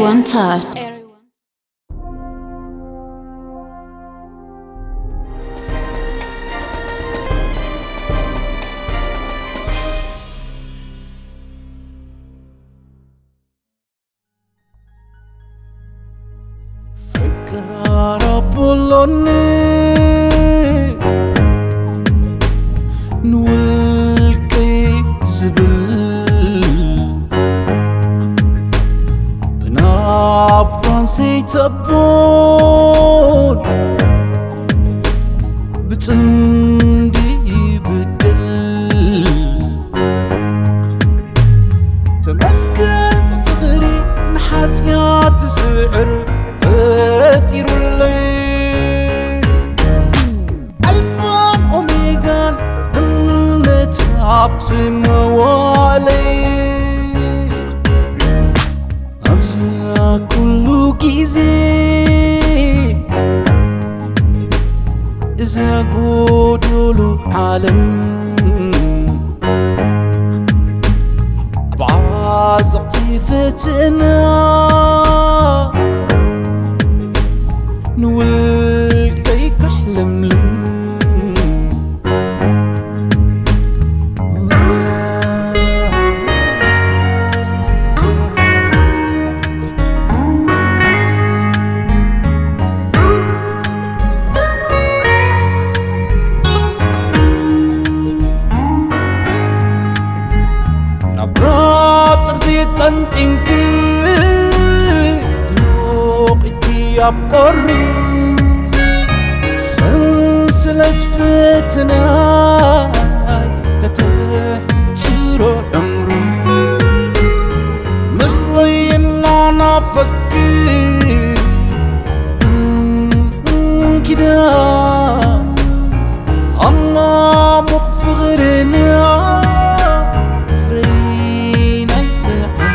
One time. ፈቃር ኣቦሎኒ ንውልቀይ ዝብል ብናባን ዘይተቦን ብጽምዲ ይብድል። ተመስገን ፍቕሪ ንሓጢኣት ዝስዕር ፈጢሩለይ። ኣልፋን ኦሜጋን እምነት ኣብ ዝመዋለይ። ኣብዚ ኩሉ ግዜ እዛ ጎዶሎ ዓለም ብዓዘቕቲ ፈተና ንውልቀይ ካሕለምልም። ናብ ራብ ጥርዚ ጠንጢንኪ ትሞቒኪ ኣብ ቁሪ ሰንሰለት ፈተና ከተሕጽሮ ዕምሩ ምስለይ እናናፈኪ እንኪዳ ኣማሙቕ ፍቕርና ፍሬ ናይ ስሕና።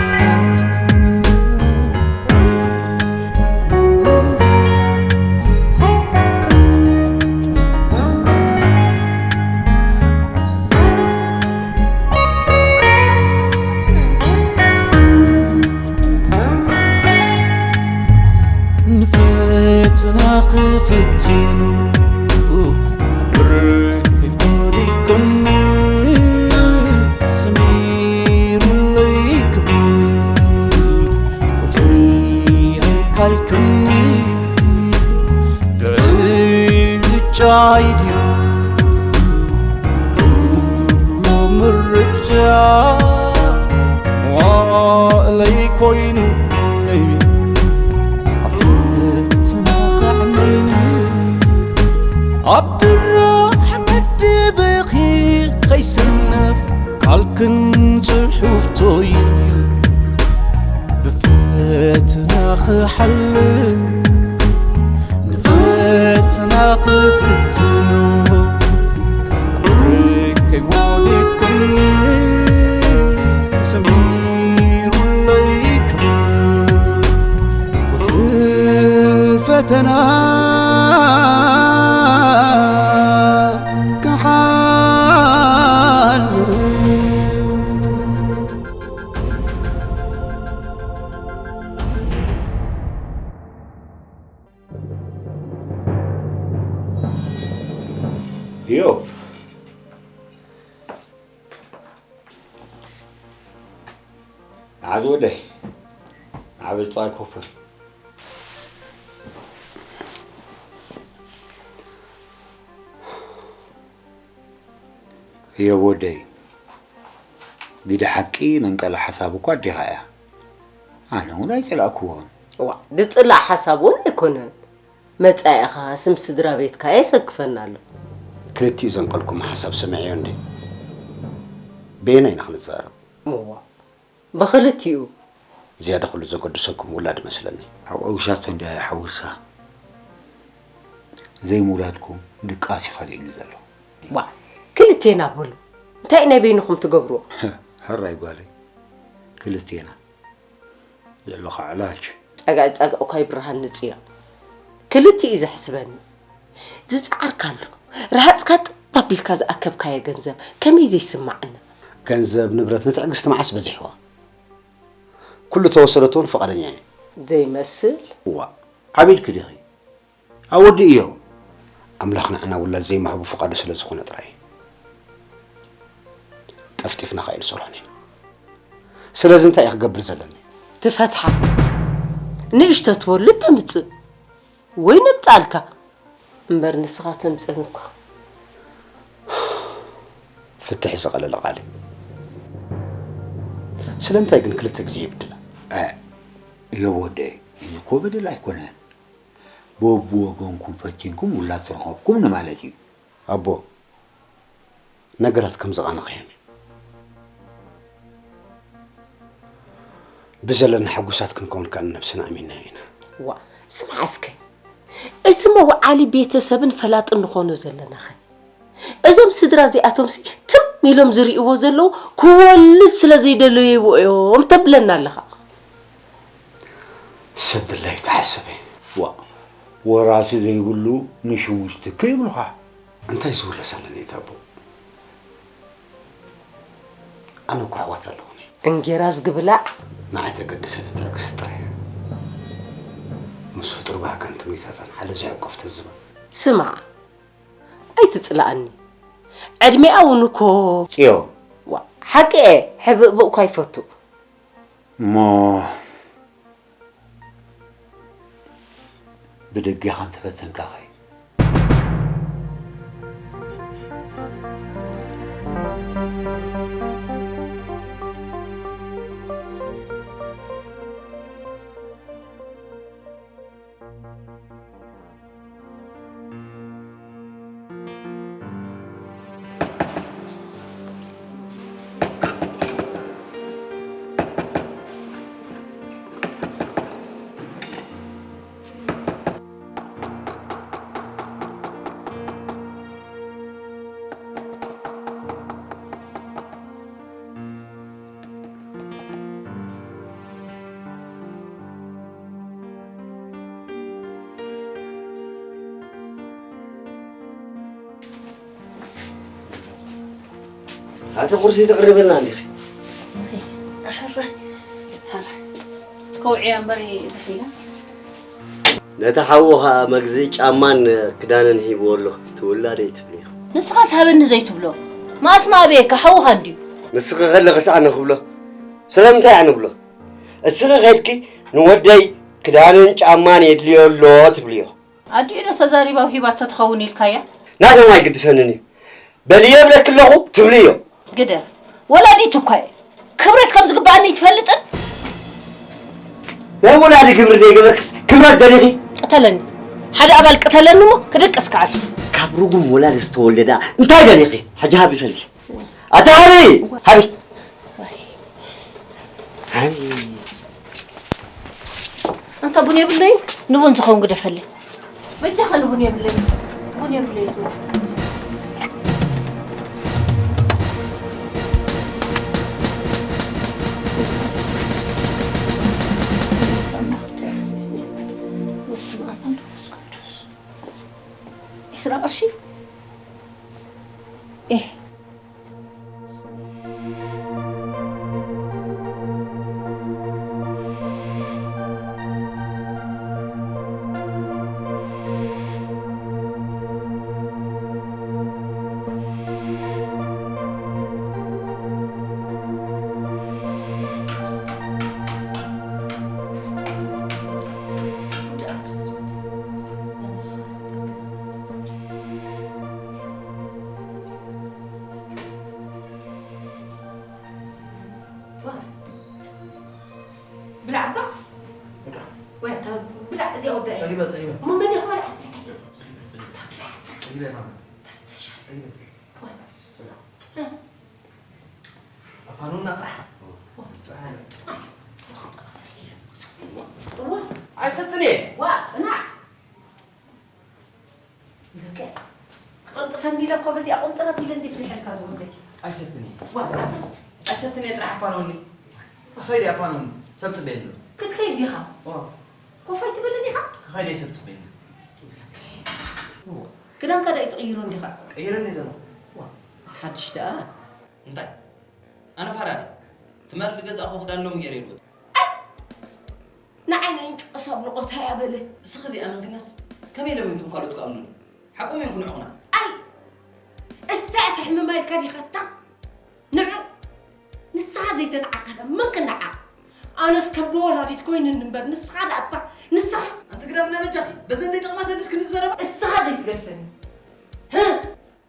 ንፈተና ክፍትኑ ብርክ ወዲቅኒ ሰሚሩለይ ክብል ቁፅሪ ኣይካልክኒ ብዕጫይ ድዩ ኩሉ ምርጫ መዋእለይ ኮይኑ ኣብ ፈተና ከዕነይኒ ኣብ ድራሕ መደበኺ ከይሰነፍ ቃልክን ጽሑፍቶይ ብፈተና ክሓልፍ ንፈተና ክፍትኑ ርቀይ ወዲቅኒ ሰሚሩለይ ክብል ቁጽሪ ፈተና ክሓልፍ። እዮብ፣ ንዓቢ ወደይ፣ ንዓቢ ዝጠዋይ ኮፍ በል። እዮብ ወደይ፣ ግደ ሓቂ መንቀሊ ሓሳብ እኳ ኣዴኻ እያ። ኣነ እውን ኣይጸላእክዎን። እዋ፣ ዝጽላእ ሓሳብ እውን ኣይኮነን። መጻኢኻ ስም ስድራ ቤትካ የሰክፈና ኣሎ። ክልቲኡ ዘንቀልኩሞ ሓሳብ ሰሚዐዮ እንዴ? በየናይ ኢና ክንዛረብ? እዋ፣ ብኽልቲኡ። ዝያዳ ኩሉ ዘገድሰኩም ውላድ እመስለኒ። ኣብ ኣውሻቶ እንድያ ይሓውሳ። ዘይምውላድኩም ድቃስ እዩ ከሊእኒ ዘሎ። ዋ፣ ክልቴና በሉ። እንታይ ናይ በይንኹም ትገብርዎ? ሕራይ ጓለይ፣ ክልቴና። ዘለኻ ዕላጅ። ጸግዒ ጸግዒ እኳ ይብርሃኒ ጽዮን። ክልቲኡ እዩ ዘሕስበኒ። ዝጸዓርካሉ፣ ረሃጽካ ጥብ ኣቢልካ ዝኣከብካዮ ገንዘብ ከመይ ዘይስማዓና? ገንዘብ ንብረት ንትዕግስቲ መዓስ በዚሕዋ? ኩሉ ተወሰደቶ እውን ፍቓደኛ እየ። ዘይመስል። እዋ፣ ዓቢድኪ ዲኺ? ኣወዲእዮ። ኣምላኽ ንዓና ውላድ ዘይምሃቡ ፍቓዱ ስለ ዝኾነ ጥራይ ጠፍጢፍና ከይንሰርሖን ኢና። ስለዚ እንታይ እየ ክገብር ዘለኒ? ትፈትሓ። ንእሽቶ ትወልድ ተምጽእ ወይ ነብጻልካ። እምበር ንስኻ ተምጽእን እኳ። ፍትሕ ዝቐለለ ቃል እዩ። ስለምንታይ ግን ክልተ ግዜ ይብድላ? እ፣ እዮብ ወደይ፣ እዚ እኮ በደል ኣይኮነን። በብወገንኩም ፈቲንኩም ውላድ ትረኸብኩም ንማለት እዩ። ኣቦ፣ ነገራት ከም ዝቓነኸ እዮም። ብዘለና ሕጉሳት ክንከውን ከኣ ንነብስና ኣሚንና ኢና። ዋ፣ ስምዓ እስከ። እቲ መውዓሊ ቤተሰብን ፈላጥን ንኾኖ ዘለናኸ? እዞም ስድራ እዚኣቶምሲ ትም ኢሎም ዝርእይዎ ዘለዉ ክወልድ ስለ ዘይደለይዎ እዮም ተብለና ኣለኻ። ሰብ ድላዩ ተሓሰበ። ዋ፣ ወራሲ ዘይብሉ ንሽሙ ዝትክእ ይብሉኻ። እንታይ ዝውረስ ኣለኒ እቲ ኣቦ? ኣነ እኮ ኣሕዋት ኣለኹኒ። እንጌራ ዝግብላዕ ንዓይ ተገድሰኒ ትዕግስቲ ጥራይ እያ። ምስ ፍጡር ባህጋን ትምኒታታን ሓደ ዝሕቆፍ ተዝባ። ስማዕ፣ ኣይትጽላኣኒ። ዕድሜኣ እውን እኮ ጽዮ። ዋ፣ ሓቂ እየ፣ ሕብእብእ እኳ ይፈቱ። እሞ ብደጊኻ እንተፈተንካኸ? ኣቲ ቁርሲ ተቕርበልና እንዲኺ? ሕራይ፣ ሕራይ። ከውዕያ እምበር ተኺላ። ነቲ ሓዉ ኸኣ መግዝኢ ጫማን ክዳንን ሂብዎ ኣሎ። ትውላደይ ትብልዮ። ንስኻስ ሃበኒ ዘይትብሎ። መኣስ መኣበየካ ሓውኻ እንድዩ። ንስኺ ከለኺስ ኣነ ክብሎ። ስለምንታይ ኣነ ብሎ? እስኺ ኸድኪ ንወደይ ክዳንን ጫማን የድልዮ ኣሎ ትብልዮ። ኣዲኡ ዶ ተዛሪባ ሂባቶ ትኸውን ኢልካያ? ናቶም ኣይግድሰንን እዩ። በልዮ እብለኪ ኣለኹ ትብልዮ። ግደፍ። ወላዲት እኳ እየ። ክብረት ከም ዝግብኣኒ ኣይትፈልጥን? ናይ ወላዲ ግብሪ ዘይገበርክስ ክብረት ደሊኺ? ቅተለኒ። ሓደ ኣባል ቅተለኒ እሞ ክድቅስ ከኣል። ካብ ርጉም ወላዲ ዝተወለዳ እንታይ ደሊኺ? ሕጂ ሃቢ ሰልኪ። ኣታ ሃቢ! ሃቢ! ሃቢ! ኣንታ ቡን የብለይን፣ ንቡን ዝኸውን ግደፈለይ። በጃኻ ንቡን የብለይን፣ ቡን የብለይን። በስመ ኣብ ወወልድ ወመንፈስ ቅዱስ። ዒስራ ቅርሺ? ኤህ። ብላዕ እባ። ብላዕ። ወይ ኣታ ብላዕ፣ እዚኣ ወዳእ እያ። ጸጊበ፣ ጸጊበ። እሞ መን እዩ ክበልዓ? ጸጊበ፣ ጸጊበ። ኣታ ብላዕ፣ ኣታ። ጸጊበ፣ ማማ። ተስተሻል። ጸጊበ፣ ጸጊበ። ወይ። ብላዕ። እ። ኣፋኑና ጥራሕ። ዋ፣ ጽናሕ። ጽናሕ፣ ጽናሕ፣ ጽናሕ። እዋ። ኣይሰጥን እየ። ዋ፣ ጽናሕ። ይበቅዕ። ክቕንጥፈኒ ኢለ እኮ በዚኣ ቁንጥር ኣቢለ እንዲ ፍሪሐልካ ዝወደይ። ኣይሰትን እየ። ዋ፣ ኣትስት። ኣይሰትን እየ፣ ጥራሕ ኣፋንወኒ። ከይደ ኣፋንወኒ። ሰብ ጽበየኒ ኣሎ። ክትከይድ ዲኻ? ዋ። ኮፍ ኣይትብልን ኢኻ? ከይደ ሰብ ጽበየኒ። ይበቅዕ። ዋ። ክዳንካ ዳኣ ኣይትቕይሮን ዲኻ? ቀይረኒ ዘለኹ። ዋ። ሓድሽ ደኣ። እንታይ? ኣነ ፋራ ድየ? ትማሊ ዝገዛእኹ ክዳን ሎሚ ገይረ ይልወጥ። ኣይ! ንዓ ዓይነይ እንጭቆስ ኣብልቆታ እያ በለ። እስኺ እዚኣ መንግናስ ከመይ ኢሎም እዮም እቶም ካልኦት ክኣምኑኒ? ሓቆም እዮም ክንዕቑና። ኣይ፣ እሳ እያ ትሕምማ ኢልካ ዲኻ እታ? ንዑ፣ ንስኻ ዘይተነዓካ ዳ መን ክነዓቕ? ኣነስ ከብዲ ወላዲት ኮይነኒ እምበር ንስኻ ዳ እታ፣ ንስኻ። ኣንቲ ግደፍና በጃኺ፣ በዘን ዘይጠቕማ ሰልስ ክንዝረባ። እስኻ ዘይትገድፈኒ። ህ፣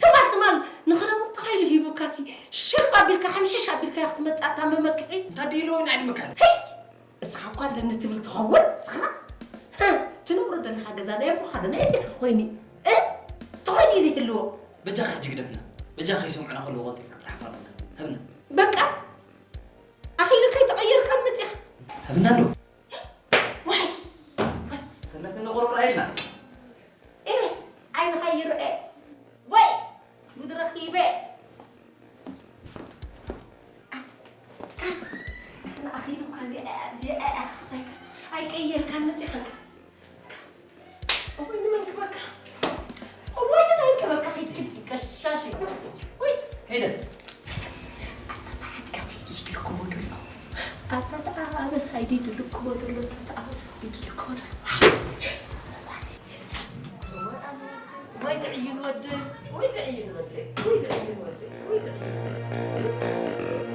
ትማል ትማል ንኽዳውንቲ ኸይሉ ሂቡካሲ ሽርብ ኣቢልካ ሓምሽሽ ኣቢልካ ክትመጽእ ኣታ መመክሒ። እንታይ ድኢሎ ንዓዲ መካን? ሄይ! እስኻ እኳ ኣለኒ ትብል ትኸውን እስኻ? ህ! ትነብሮ ደለኻ ገዛ ናይ ኣቦኻ ዶ ናይ ኣዴኻ ኮይኑ? እ? ተኾይኑ እዩ ዝህልዎ። በጃኻ ሕጂ ግደፍና። በጃኻ ይሰምዑና ከለዉ ቀልጢፍና ጥራሕ ኣፋርና። ህብና። በቃ ኣኺሉ ከይተቐየርካ መጺኻ። ህብና ኣሎ። ዋይ! ተለክነ ቁርቁር ኣይልና። ኤ፣ ዓይንኻ ይርኤ። ወይ፣ ጉድ ረኺበ። ካን፣ ካን ኣኺሉ እኳ እዚኣ፣ እዚኣ እያ ክስታይካ። ኣይቀየርካን መጺኻ። እወይ፣ ንመን ክበካ? እወይ፣ ንመን ክበካ? ኪድ፣ ኪድ፣ ኪድ፣ ቀሻሽ። ወይ። ሄደን። ኣታ፣ ኣታ፣ ሓጢኣተይ ድዩ ዝልክቦ ዘሎ? ኣታ፣ ኣታ፣ ኣበሳይ ድዩ ዝልክቦ ዘሎ? ኣታ፣ ኣታ፣ ኣበሳይ ድዩ ዝልክቦ ዘሎ? ወይ ዝዕይን ወደይ፣ ወይ ዝዕይን ወደይ፣ ወይ ዝዕይን ወደይ፣ ወይ ዝዕይን ወደይ።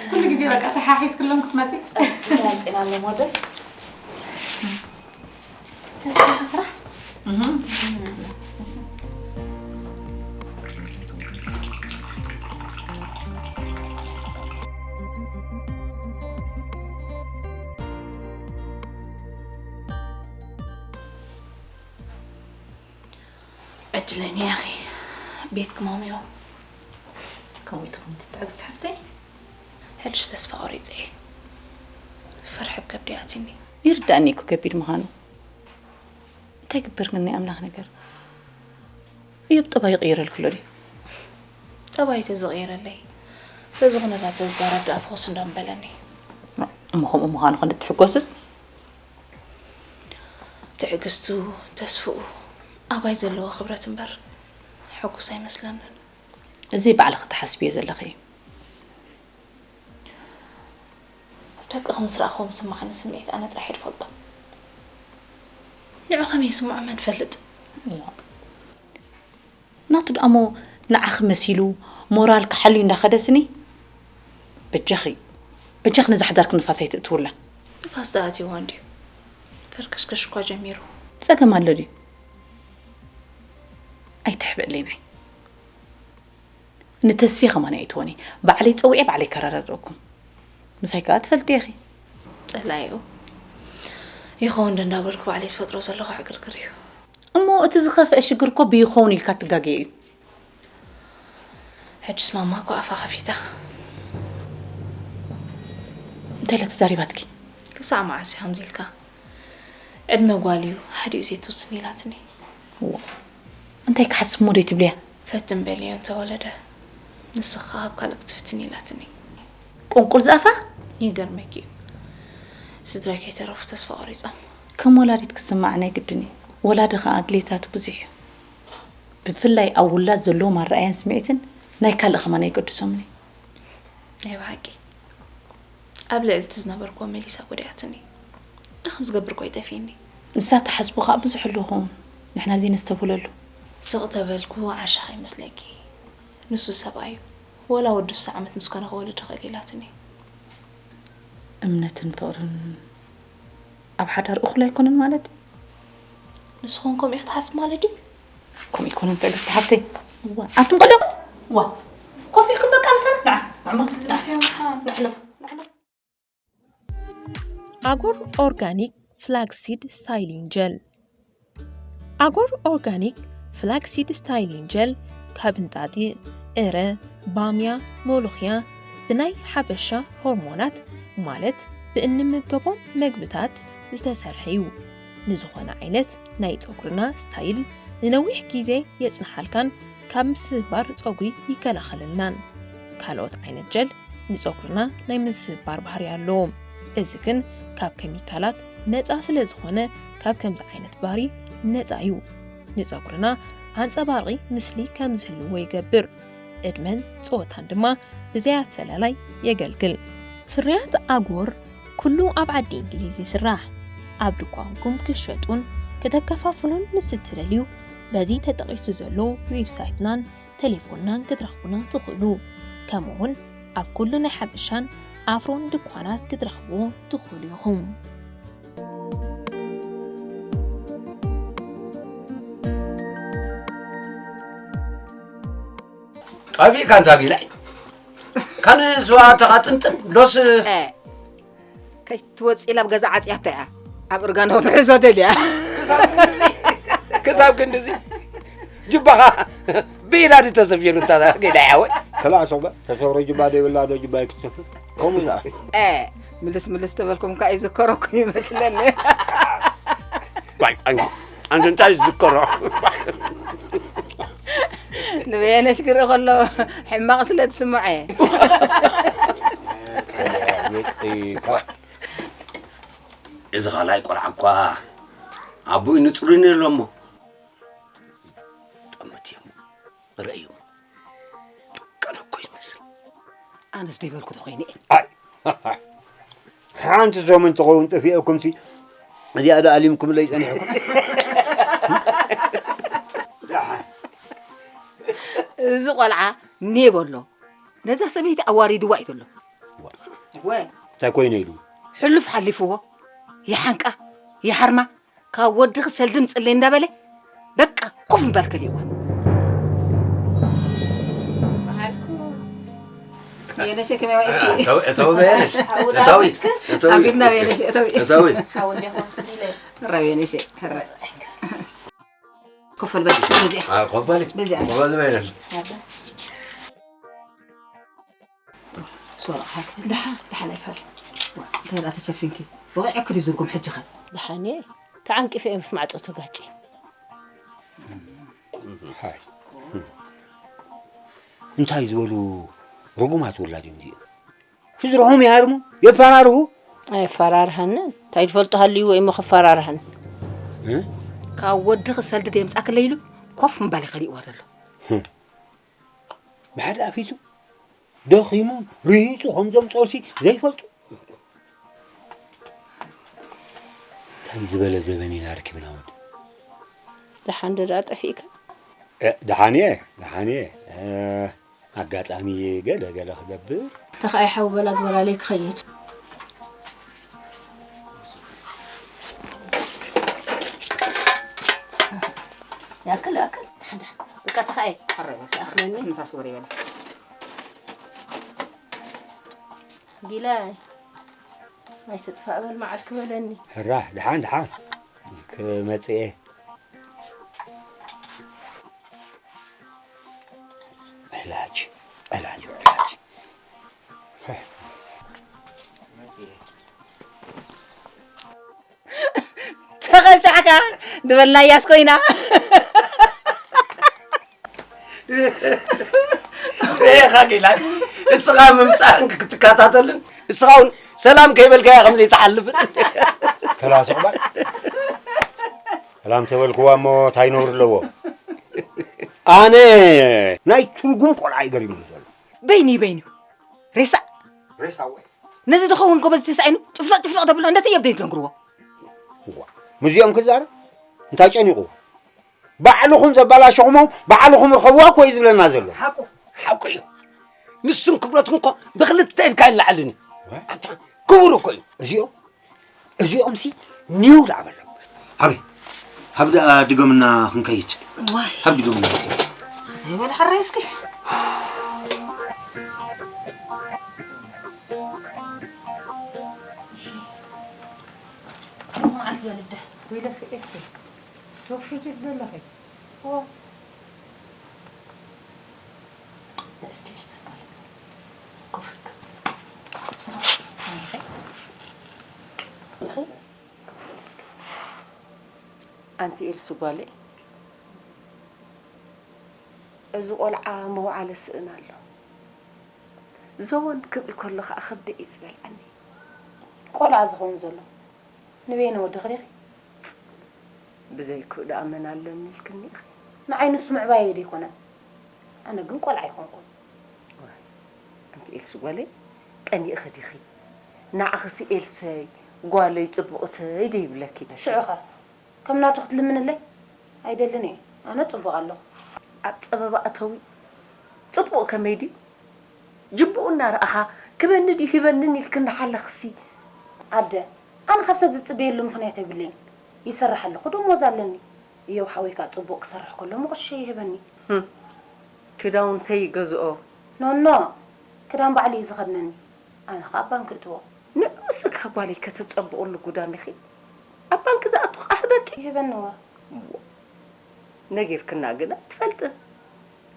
ኩሉ ግዜ በቃ ተሓሒዝክሎም ክትመጺ። እንታይ ኣምጺእና ኣሎ ሞዴል? ተስፋ ስራሕ? እህ። ዕድለኛ ኢኺ። ቤትኩም ኣውሚዎም። ከምኡ ትኹን ትትዕግስቲ ሓፍተይ። ሕጅስ ተስፋ ቆሪጸ እየ። ፍርሒ ኣብ ከብዲ ኣትዩኒ። ይርዳእኒ እኮ ከቢድ ምዃኑ። እንታይ ግበር ግን ናይ ኣምላኽ ነገር። እዮብ ጠባዩ ይቕይረልኩ ኣሎ ድዩ? ጠባዩ ተዝቕይረለይ፣ በዚ ኩነታት ተዝዛረብ ደኣ ፍኹስ እንዶ ምበለኒ። እሞ ከምኡ ምዃኑ ክንዲ ትሕጎስስ? ትዕግስቱ፣ ተስፍኡ፣ ኣባይ ዘለዎ ክብረት እምበር፣ ሕጉስ ኣይመስለንን። እዚ ባዕልኺ ትሓስብዮ ዘለኺ እዩ። ደቅኺ ምስ ረኣኽዎም ዝስምዓኒ ስምዒት ኣነ ጥራሕ እየ ዝፈልጦ። ንዑ ከመይ ይስምዖ መን ይፈልጥ? እዋ። ናቱ ደኣሞ ንዓኺ መሲሉ ሞራልኪ ሓልዩ እንዳኸደስኒ፣ በጃኺ፣ በጃኺ ነዛ ሓዳርኪ ንፋስ ኣይትእትውላ። ንፋስ ደኣ ኣትይዎ እንድዩ። ፈርከሽከሽ እኳ ጀሚሩ። ጸገም ኣሎ ድዩ? ኣይትሕብእለይ ናይ። ንተስፌ ከማን ኣይእትዎን እየ። ባዕለይ ጸዊዐ ባዕለይ ከረዳድኣኩም። ምሳይ ከኣ ትፈልጢ ኢኺ። ጸላኢኡ ይኸውን ዶ እንዳበልኩ ባዕለይ ዝፈጥሮ ዘለኹ ዕግርግር እዩ። እሞ እቲ ዝኸፍአ ሽግር እኮ ብይኸውን ኢልካ ትጋገ እዩ። ሕጅስ ማማ እኮ ኣፋ ከፊታ። እንታይ ኢላ ተዛሪባትኪ? ክሳዕ መዓስ እዩ ከምዚ ኢልካ? ዕድመ ጓል እዩ፣ ሓዲኡ ዘይትውስን ኢላትኒ። እዋ፣ እንታይ ክሓስብ እሞ ደይ ትብልያ? ፈትን በልዮ እንተወለደ፣ ንስኻ ካብ ካልእ ክትፍትን ኢላትኒ። ቁንቁል ዝኣፋ? ይገርመኪ እዩ። ስድራይ ከይተረፉ ተስፋ ቆሪጾም። ከም ወላዲት ክስማዕ ናይ ግድን እዩ። ወላዲ ኸኣ ድሌታቱ ብዙሕ እዩ። ብፍላይ ኣብ ውላድ ዘለዎም ኣረኣያን ስምዒትን ናይ ካልእ ከማን ኣይገድሶምን እዩ። ናይ ብሓቂ። ኣብ ልዕሊ እቲ ዝነበርክዎ መሊሳ ጎዲኣትኒ። እንታይ ከም ዝገብር እኮ ኣይጠፍእኒ። ንሳ ትሓስቦ ከኣ ብዙሕ ኣሎ ይኸውን። ንሕና ዘይነስተብህለሉ። ስቕ ተበልኩ ዓሻ ከይመስለኪ። ንሱ ሰብኣይ እዩ። ወላ ወዲ ስሳ ዓመት ምስ ኮነ ክወልድ ይኽእል ኢላትኒ። እምነትን ፍቕርን ኣብ ሓዳር እኹል ኣይኮነን ማለት እዩ? ንስኹም ከምኡ ኢኹም ትሓስቡ ማለት ድዩ? ከምኡ ኣይኮነን ትዕግስቲ ሓፍተይ። እዋ፣ ኣቱም ቆልዑ፣ እዋ፣ ኮፍ ኢልኩም በቃ ምሳና። ንዓ፣ ንዕማ፣ ንዓ፣ ንሕለፍ፣ ንሕለፍ። ኣጎር ኦርጋኒክ ፍላክሲድ ስታይሊንግ ጀል። ኣጎር ኦርጋኒክ ፍላክሲድ ስታይሊንግ ጀል ካብ እንጣጢዕ፣ ዕረ፣ ባምያ፣ ሞሎኽያ ብናይ ሓበሻ ሆርሞናት ማለት ብእንምገቦም መግብታት ዝተሰርሐ እዩ። ንዝኾነ ዓይነት ናይ ጸጉርና ስታይል ንነዊሕ ግዜ የጽንሓልካን ካብ ምስባር ጸጉሪ ይከላኸለልናን። ካልኦት ዓይነት ጀል ንጸጉርና ናይ ምስባር ባህሪ ኣለዎም። እዚ ግን ካብ ኬሚካላት ነጻ ስለ ዝኾነ ካብ ከምዚ ዓይነት ባህሪ ነጻ እዩ። ንጸጉርና ኣንጸባርቂ ምስሊ ከም ዝህልዎ ይገብር። ዕድመን ጸወታን ድማ ብዘይ ኣፈላላይ የገልግል። ፍርያት ኣጎር ኩሉ ኣብ ዓዲ እንግሊዝ ይስራሕ። ኣብ ድኳንኩም ክሸጡን ከተከፋፍሉን ምስ እትደልዩ በዚ ተጠቒሱ ዘሎ ዌብሳይትናን ቴሌፎንናን ክትረኽቡና ትኽእሉ። ከምኡውን ኣብ ኩሉ ናይ ሓበሻን ኣፍሮን ድኳናት ክትረኽብዎ ትኽእሉ ኢኹም። ጠቢእካ እንታ ቢላይ ካን ስዋ ተቓጥንጥን ዶስ ከይትወፅእ ኢላ ኣብ ገዛ ዓፅያታ እያ ኣብ እርጋኖ ትሕዞ ደልያ ክሳብ ክንድዚ ጅባኻ ብኢዳ ድዩ ተሰፊሩ እንታ ገዳ ያወ ከላ ሶባ ተሰብሮ ጅባ ደይብላ ዶ ጅባ ይክትሰፍር ከምኡ ኢላ ምልስ ምልስ ተበልኩም ከዓ ይዝከረኩም ይመስለኒ ዋይ ኣንቲ ኣንቲ እንታይ ዝዝከሮ ንበየነሽ ክርኢ ከሎ ሕማቕ ስለ ትስምዖ እየ እዚ ኻልኣይ ቆልዓ እኳ ኣቦይ ንፅሩኒ ኣሎ እሞ ጠመት እዮም ረእዩ ቀነ እኮ ይመስል ኣነስ ዘይበልኩ ተኮይነ ሓንቲ ዘመን ትኸውን ጠፊአኩም ሲ እዚኣ ዶ ኣሊምኩምለይ ፀኒሕኩም እዚ ቆልዓ ኔብ ኣሎ ነዛ ሰበይቲ ኣዋሪድዋ እዩ ዘሎ ወ እንታይ ኮይነ ኢሉ ሕሉፍ ሓሊፍዎ ይሓንቃ ይሓርማ ካብ ወዲ ክሰል ድምፅለይ እንዳበለ በቃ ኮፍ ምባል ከሊእዋ የነሸ ከመይ ዋዒልኪ እተዊ በየነሽ እተዊ እተዊ ሓቢርና በየነሸ እተዊ እተዊ ራ በየነሸ ራ ኮፈል በል በዚኣ ቆበል በዚኣ ቆበል በየነሽ ሶራ ሃክ ደሓ ደሓ ናይ ፋል እንታይ ደኣ ተሸፊንኪ ወቂዐ ክዲ ዝርጉም ሕጂ ኸ ደሓን እየ ተዓንቂፈ እየ ምስ ማዕጾ ተጋጭ እንታይ ዝበሉ ርጉማት ውላድ እዮም እዚኦም ስድርኦም ይሃርሙ የፈራርሁ ኣየፈራርሃንን እንታይ ዝፈልጦ ሃልይዎ እሞ ክፈራርሃን ካብ ወዲ ክሰልዲ ደምፃ ክለይሉ ኮፍ ምባል ይኸሊእዋ ዘሎ ብሓደ ኣፊቱ ደኺሙ ርሂፁ ከምዞም ፀውሲ ዘይፈልጡ እንታይ ዝበለ ዘበን ኢና ረኪብና ወዲ ደሓን ዶ ደኣ ጠፊእካ ደሓን እየ ደሓን እየ ኣጋጣሚ ገለ ገለ ክገብር ተኻይ ሓው በላ ግበራለይ ክኸይድ ያክል ያክል ደሓን ደሓን በቃ ተኻይ ቀረበ ኣኽለኒ ንፋስ ግበር ይበላ ጊላይ ኣይትጥፋእ በል መዓር ክበለኒ ሕራህ ደሓን ደሓን ክመፅእ እየ ዕላጅ ዕላጅ ዕላጅ ተቐሻዕካ ዝበልናያስ ኮይና ሬኻ ጌላ እስኻ ምምፃእን ክትከታተልን እስኻ እውን ሰላም ከይበልካያ ከም ዘይትሓልፍን ከላስቕባ ሰላም ተበልክዋ እሞ እንታይ ነውሪ ኣለዎ ኣነ ናይ ትርጉም ቆልዓ እዩ ገሪሙኒ ዘሎ በይኒ በይኒ ሬሳ ሬሳ ወይ ነዚ ዝኸውን ጎበዝ ተሳኢኑ ጭፍለቕ ጭፍለቕ ተብሎ እንደተየብ ደይትነግርዎ እዋ ምስዚኦም ክዛረብ እንታይ ጨኒቕዎ ባዕልኹም ዘባላሸኹሞም ባዕልኹም ርኸብዋ እኮ እዩ ዝብለና ዘሎ ሓቁ ሓቁ እዩ ንሱን ክብረቱን እኮ ብክልተ ኢድካ ይለዓልን ኣታ ክቡር እኮ እዩ እዚኦም እዚኦም ሲ ኒው ላዕበሎም ሃቢ ሃብ ደኣ ድገምና ክንከይድ ዋይ ሃብ ድገምና ይበል ሓራይ እስኪ መዓልቲ በልደ ወይለክ ኤፍ ተወፊት ዘለኺ ንእስቲ ይስማል ኮፍስካ ኣንቲ ኤልሱ ጓለይ፣ እዚ ቆልዓ መውዓለ ስእን ኣሎ። ዘወን ክብል ከሎ ኸኣ ከብደ እዩ ዝበልዓኒ። ቆልዓ ዝኸውን ዘሎ ንበይነ ወዲ ክሪኺ? ብዘይክኡ ደኣ መን ኣለኒ ኢልክኒ ኢኺ? ንዓይ ንሱ ምዕባየይ ዶ ኣይኮነን? ኣነ ግን ቆልዓ ኣይኮንኩን። ዋይ፣ ኣንቲ ኤልሱ ጓለይ፣ ቀኒእኺ ዲኺ? ንዓኽሲ ኤልሰይ፣ ጓለይ፣ ጽቡቕተይ ዶ ይብለኪ? ሽዑኸ ከም ናቱ ክትልምንለይ? ኣይደልን እየ። ኣነ ጽቡቕ ኣለኹ። ኣብ ጸበባ እተዊ። ጽቡቕ ከመይ ድዩ? ጅብኡ እናረኣኻ ክበኒ ድዩ ሂበንን ኢልኪ እናሓለኽሲ። ኣደ፣ ኣነ ካብ ሰብ ዝጽበየሉ ምኽንያት የብለይን። ይሰርሕ ኣለኹ፣ ደሞዝ ኣለኒ። እዮብ ሓወይ ከኣ ጽቡቕ ክሰርሕ ከሎ ምቕሻ ይህበኒ። ህም፣ ክዳውንተይ ይገዝኦ። ኖኖ፣ ክዳን ባዕሉ እዩ ዝኸድነኒ። ኣነ ከኣ ኣብ ባንክ እእትዎ። ንዑ እስካ ጓለይ ከተጸብቕሉ ጉዳም ኢኺ። ኣብ ባንክ ዝኣቱ ከኣ ህበኪ። ይህበኒ እወ። እዎ። ነጊርክና ግን ኣይትፈልጥን።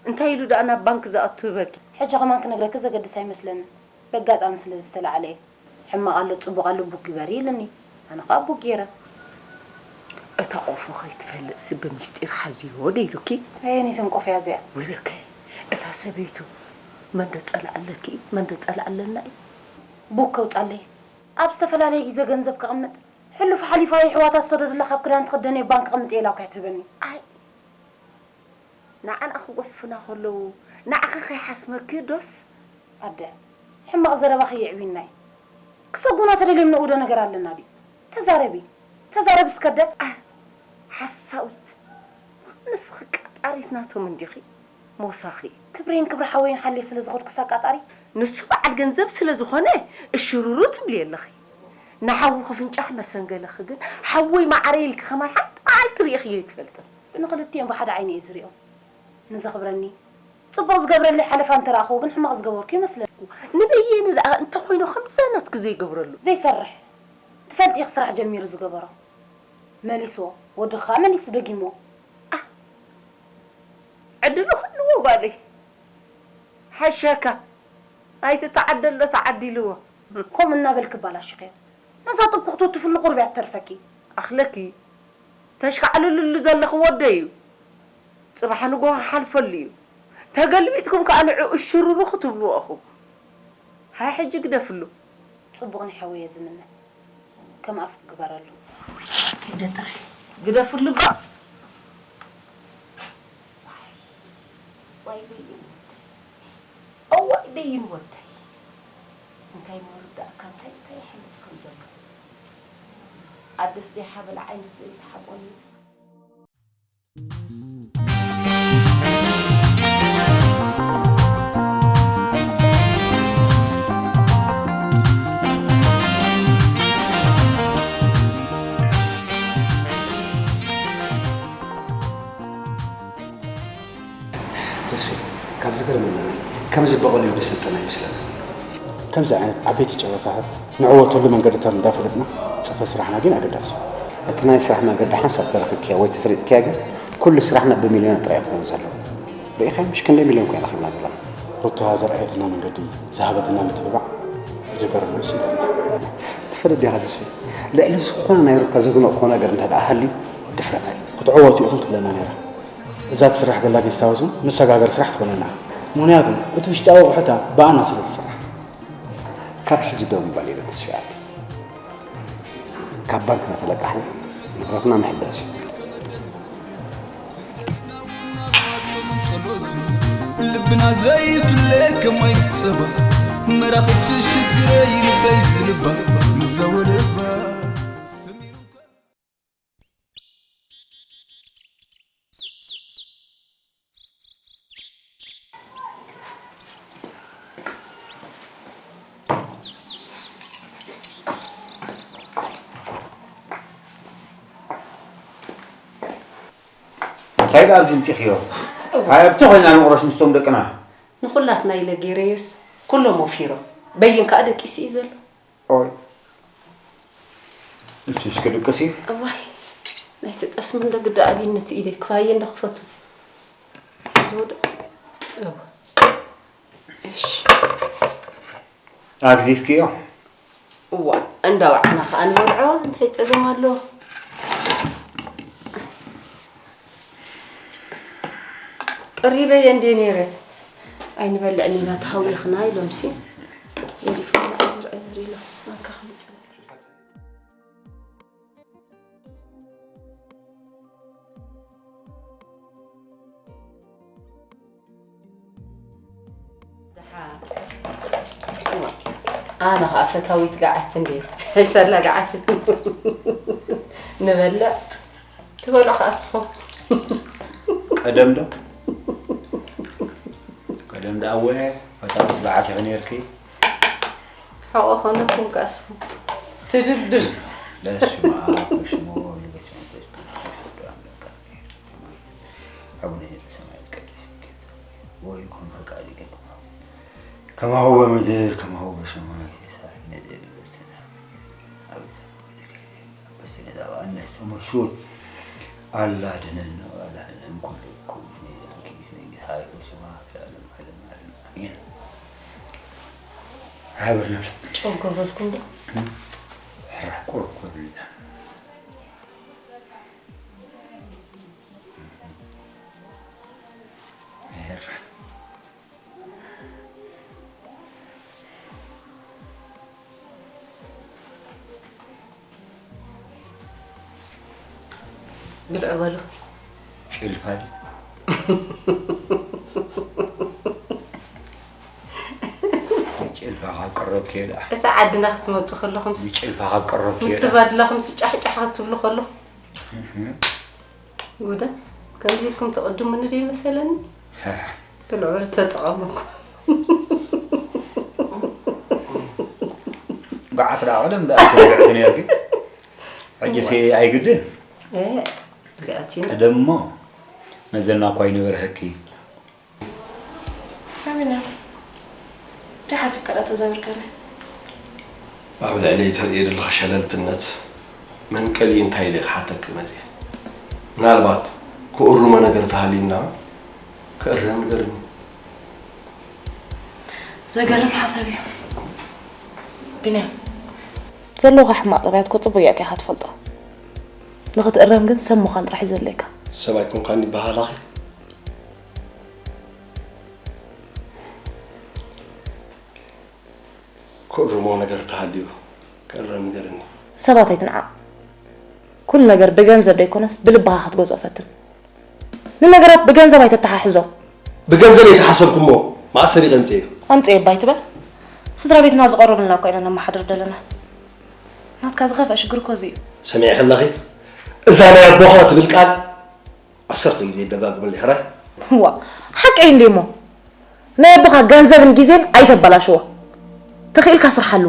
እንታይ ኢሉ ደኣ ናብ ባንክ ዝኣቱ ህበኪ? ሕጂ ከማን ክነግረኪ ዘገድስ ኣይመስለንን። በጋጣሚ ስለ ዝተላዕለ እየ። ሕማቕ ኣሎ ጽቡቕ ኣሎ ቡክ ግበሪ ኢሉኒ። ኣነ ከኣ ቡክ ገይረ። እታ ቆፎ ከይትፈልጥሲ ብሚስጢር ሓዝዮ ዶ ኢሉኪ? ኣየነይተን ቆፎ እያ እዚኣ? ወይለከ፣ እታ ሰበይቱ መን ዶ ጸላኣለኪ፣ መን ዶ ጸላኣለና እዩ? ቡክ ከውጻለይ። ኣብ ዝተፈላለየ ግዜ ገንዘብ ከቕምጥ፣ ሕሉፍ ሓሊፋ የሕዋታ ዝሰደዱላ ካብ ክዳን ትኽደንዮ ባንክ ኣቐምጥ ኢላ እኮ እያ ትህበኒ። ኣይ፣ ንዓና ክጉሕፉና ከለዉ፣ ንዓኺ ከይሓስመኪ ዶስ? ኣደ፣ ሕማቕ ዘረባኺ የዕብዩና እዩ። ክሰጉና ተደልዮም ንእውዶ ነገር ኣለና ድዩ? ተዛረቢ፣ ተዛረቢ እስከ ኣደ። ኣህ፣ ሓሳዊት። ንስኺ ቀጣሪት ናቶም እንዲኺ፣ ሞሳኺ። ክብረይን ክብሪ ሓወይን ሓልየ ስለ ዝኸድኩስ ኣቃጣሪት? ንሱ በዓል ገንዘብ ስለ ዝኾነ እሽሩሩ ትብሊ ኣለኺ። ንሓዊ ክፍንጫሕ መሰንገለኺ ግን፣ ሓወይ መዓረይ ኢልኪ ከማን ሓንቲ መዓልቲ ርኢኽዮ ኣይትፈልጥን። ንኽልቲኦም ብሓደ ዓይነ እየ ዝሪኦም። ንዘኽብረኒ፣ ጽቡቕ ዝገብረለይ ሓለፋ እንተረኣኽዎ ግን ሕማቕ ዝገበርኩ ይመስለኒ። ንበየነ ደኣ እንተኾይኑ ከምዚ ናትኪ ዘይገብረሉ? ዘይሰርሕ። ትፈልጢ ኢኺ ስራሕ ጀሚሩ ዝገበሮ። መሊስዎ። ወዲ ኸኣ መሊሱ ደጊምዎ። ኣህ! ዕድሉ ክህልዎ ጓለይ። ሓሸካ። ኣይትተዓደሎ ተዓዲልዎ። ከምኡ እናበልኪ ኣባላሺኽዮ። ነዛ ጥብቂ ክትውትፍሉ ቁሩብ እያ ትተርፈኪ። ኣኽለኪ። ተሽካዕልልሉ ዘለኺ ወደይ እዩ። ጽባሕ ንግሆ ክሓልፈሉ እዩ። ተገልቢጥኩም ከኣ ንዕኡ እሽሩሩ ክትብልዎ ኢኹም። ሃይ ሕጂ ግደፍሉ። ጽቡቕ ናይ ሓወይ እየ ዝምነ። ከም ኣፍ ክግበረሉ። ከይደ ጥራይ ግደፍሉ እባ። ዋይ በይን ወደይ። እዋይ በይን ወደይ። እንታይ ምውርዳእካ እንታይ እንታይ ይሓልፍ ከም ዘሎ። ኣደስ ደይ ሓበላ ዓይነት ዘይትሓቆኒ። ተስፌ፣ ካብ ዝገርመና ከምዚ ብቐሊሉ ዝስልጠን ኣይመስለናን። ከምዚ ዓይነት ዓበይቲ ጨረታታት ንዕወተሉ መንገድታት እንዳፈለጥና፣ ጽፈት ስራሕና ግን ኣገዳሲ እዩ። እቲ ናይ ስራሕ መንገዲ ሓንሳብ ተረኺብክያ ወይ ተፈሊጥክያ ግን፣ ኩሉ ስራሕና ብሚልዮናት ጥራይ ክኸውን ዘለዎ። ርኢኻዮ ምሽ ክንደይ ሚልዮን እኮ ኢና ረኺብና ዘለና። ሩታ ዘርኣየትና መንገዲ፣ ዝሃበትና ምትብባዕ፣ ዘገርም ርእሲ ኣለና። ትፈልጥ ዲኻ ተስፌ፣ ልዕሊ ዝኾነ ናይ ሩታ ዘድነቕኩዎ ነገር እንተ ደኣ ሃልዩ፣ ድፍረታ እዩ። ክትዕወቱ ኢኹም ትብለና ነይራ። እዛ ትስራሕ ዘላ ጌስት ሃውስ እውን መሰጋገሪ ስራሕ ትኾነና። ምኽንያቱ እቲ ውሽጣዊ ኣቑሑታ ብኣና ስለ ትስራሕ። ካብ ሕጂ ደው ምባል የለን ተስፍኣለይ። ካብ ባንክ እናተለቃሕና ንብረትና ምሕዳስ እዩ። ልብና ዘይፍለ ከማይ ክጸባ መራኽብቲ ሽግረይ ልበይ ዝልባ ምዘወለባ ሰሚሩ እንታይ ደኣ ኣብዚ ምጺኽዮ? እወ። ሃያ ብቲ ኮይና ንቑረስ ምስቶም ደቅና። ንኹላትና ኢለ ገይረዮስ ኩሎም ወፊሮም። በይን ከኣ ደቂሱ እዩ ዘሎ። ኦይ። ንሱ እስከ ድቅስ እዩ። እዋይ፣ ናይቲ ጠስሚ እንደ ግዳ ኣብይነት ኢለ ክፋየ እንደ ክፈቱ። ሒዝዎ ዶ? እወ። እሺ። ኣግዚፍክዮ? እዋ፣ እንዳ ባዕልና ከኣ ንበልዖ፣ እንታይ ጸገም ኣሎ? ቀሪበየ እንዴ ነይረ። ኣይንበልዕን ኢና ተሃዊኽና ኢሎምሲ። ገዲፎም ዕዝር ዕዝር ኢሎም። ኣንካ ክምፅእ። ደሓ። ኣነ ኸዓ ፈታዊት ገዓት እንዴ። ሕሰላ ገዓት። ንበልዕ። ትበልዑ ኸዓ እስኹም። ቀደም ዶ? ቀደም ዶ ኣወ ፈታዊት ገዓት ኢኺ ነይርኪ? ሕቖ ኾነኩም ኸዓ እስኹም። ትድልድል። በስመ ኣብ፣ በስመ ወወልድ፣ በስመ መንፈስ ቅዱስ፣ አሐዱ አምላክ፣ አሜን። አቡነ ዘበሰማያት ይትቀደስ ስምከ፣ ወይኩን ፈቃድከ ከማሁ በምድር ከማሁ በሰማይ። ሲሳየነ ዘለለዕለትነ ሀበነ፣ አበሰነ ወዘገየ፣ አበሰነ ዛባነ ሰሙሱት፣ አላ ድነነ ወአድኃነነ እምኩሉ እኩይ፣ ናይዛኪ መንግስት ኃይል ወስብሐት ለዓለመ ዓለም ዓለም፣ አሜን። ጨው ገበልኩም ዶ? ሕራ ቁርቁር ኢላ። ሕራ። ብልዕ በሉ። ጭልፋ ድዩ? ጭልፋ ካብ ቀረብኪ ደኣ። እዛ ዓድና ክትመጹ ከለኹም ስ-፣ ጭልፋ ካብ ቀረብኪ ምስቲ ደኣ። ባድላኹም ስ ጫሕ ጫሕ ክትብሉ ከለኹም። እህ። ጉዳ፣ ከምዚ ኢልኩም ተቐድሙኒ ዶ ይመሰለኒ? ሃ። ብልዑ ተጠቐምኩ። ገዓት ደኣ ቀደም ደኣ ትብልዕቲ ነርኪ። ሕጂሲ እዋ። ኣይግድን። እ፣ ገዓት እዩ። ቀደም እሞ መዘና እኳ ኣይነበርህኪ። ኣሚና፣ እንታይ ሓሲብካ ደኣ ተዛዊርካኒ? ኣብ ልዕለይ ተርእዮ ዘለኻ ሸለልትነት መንቀሊኡ እንታይ ኢለ ክሓተኪ መጽየ። ምናልባት ክእርሞ ነገር ተሃልዩና ክእረም ንገርኒ። ዘገርም ሓሳብ እዩ። ቢንያም፣ ዘለውኻ ሕማቕ ጠባያት እኮ ጽቡቕ ጌርካ ኢኻ ትፈልጦ። ንኽትእረም ግን ሰብ ምዃን ጥራሕ እዩ ዘድልየካ። ሰብ ኣይኮንካን ይበሃላኺ። ክእርሞ ነገር ተሃልዩ ክእረም ንገርኒ። ሰባት ኣይትንዓቕ። ኩሉ ነገር ብገንዘብ ደይኮነስ ብልብኻ ክትገዝኦ ፈትን። ንነገራት ብገንዘብ ኣይተተሓሕዞም። ብገንዘብ ኣይተሓሰብኩሞ መኣስ ሰሪቐ ኣምፅኤዮ? ኣምፅኤ እባ ኣይትበል። ስድራ ቤትና ዝቐረብልና እኮ ኢና ነመሓድር ዘለና። ናትካ ዝኸፍአ ሽግር እኮ እዚ እዩ። ሰሚዕኺ ኣለኺ? እዛ ናይ ኣቦኻ ትብል ቃል ዓሰርተ ግዜ ይደጋግመለይ ሕራይ። ዋ፣ ሓቀይ እንድዩ እሞ። ናይ ኣቦኻ ገንዘብን ግዜን ኣይተበላሽዎ። ተኽኢልካ ስርሓሉ፣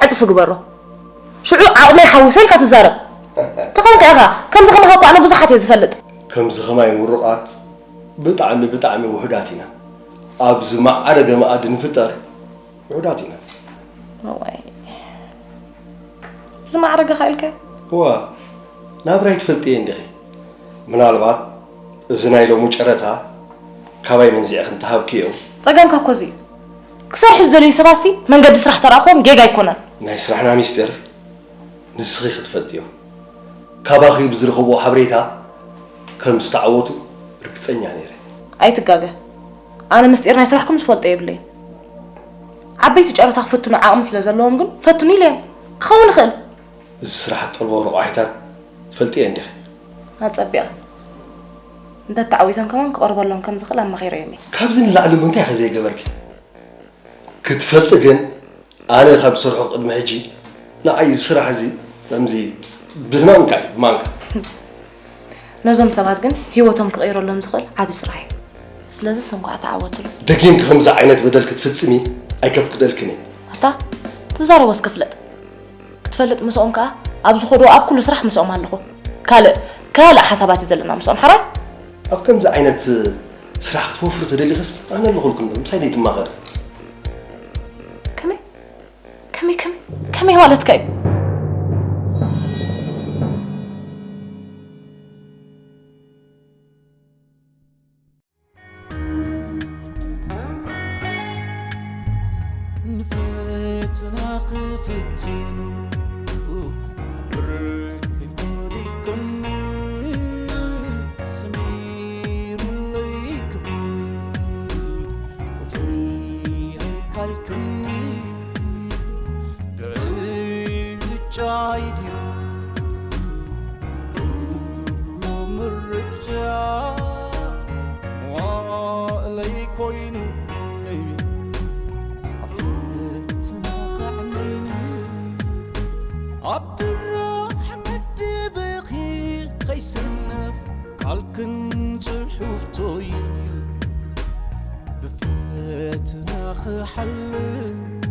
ዕፅፊ ግበሮ። ሽዑ ዓቕመይ ሓዊሰ ኢልካ ትዛረብ። ተኾንካ ኢኻ፣ ከምዚ ከማኻ እኮ ኣነ ብዙሓት እየ ዝፈልጥ። ከምዚ ከማይ ምሩቓት ብጣዕሚ ብጣዕሚ ውሑዳት ኢና። ኣብ ዝማዕረገ መኣዲ ንፍጠር ውሑዳት ኢና። እዋይ። ዝማዕረገ ኸ ኢልካ? እዋ፣ ናብራይ ትፈልጥዮ እንዲኺ። ምናልባት እዚ ናይ ሎሚ ጨረታ ካባይ መንዚዕኺ እንተሃብክዮ። ጸገምካ እኮ እዚ እዩ። ክሰርሑ ዝደልዩ ሰባትሲ መንገዲ ስራሕ ተራእኽዎም ጌጋ ኣይኮነን። ናይ ስራሕና ሚስጢር ንስኺ ክትፈልጥዮ። ካባኺ ብዝረኸብዎ ሓበሬታ ከም ዝተዓወቱ ርግጸኛ ነይረ። ኣይትጋገ። ኣነ ምስጢር ናይ ስራሕኩም ዝፈልጦ የብለይን። ዓበይቲ ጨረታ ክፍትኑ ዓቕሚ ስለ ዘለዎም ግን ፈትኑ ኢለዮም። ክኸውን ይኽእል። እዚ ስራሕ እትጠልቦ ረቋሒታት ትፈልጥዮ እንዲኺ። ኣጸቢቐ። እንተተዓዊቶም ከማን ክቐርበሎም ከም ዝኽእል ኣማኺረዮም እየ። ካብዚ ንላዕሊ እሞ እንታይ ኢኺ ዘይገበርኪ? ክትፈልጢ ግን፣ ኣነ ካብ ዝሰርሖ ቅድሚ ሕጂ፣ ንዓይ እዚ ስራሕ እዚ ከምዚ ብማንካ እዩ፣ ብማንካ። ነዞም ሰባት ግን ህይወቶም ክቕይረሎም ዝኽእል ዓቢ ስራሕ እዩ። ስለዚ ንስኹም ከኣ ተዓወትሉ። ደጊምኪ ከምዚ ዓይነት በደል ክትፍጽሚ ኣይከፍቅደልክን እየ። ኣታ፣ ትዛረቦ እስከ ፍለጥ። ክትፈልጥ ምስኦም ከኣ ኣብ ዝኸድዎ ኣብ ኩሉ ስራሕ ምስኦም ኣለኹ። ካልእ፣ ካልእ ሓሳባት እዩ ዘለና ምስኦም፣ ሓራይ? ኣብ ከምዚ ዓይነት ስራሕ ክትወፍሪ ተደሊኽስ ኣነ ኣለኹልኩም ዶ? ምሳይ ደይትማኸሪ? ከመይ? ከመይ፣ ከመይ? ከመይ ማለትካ እዩ? ንፈተና ክፍትኑ ብርክ ወዲቅኒ ሰሚሩለይ ክብል ምርጫይ ድዩ ኩሉ ምርጫ መዋእለይ ኮይኑ ኣብ ፈተና ከዕነይኒ ኣብ ድራሕ መድብኺ ከይሰነፍ ቃልክን ጽሑፍቶይ ብፈተና ክሓልፍ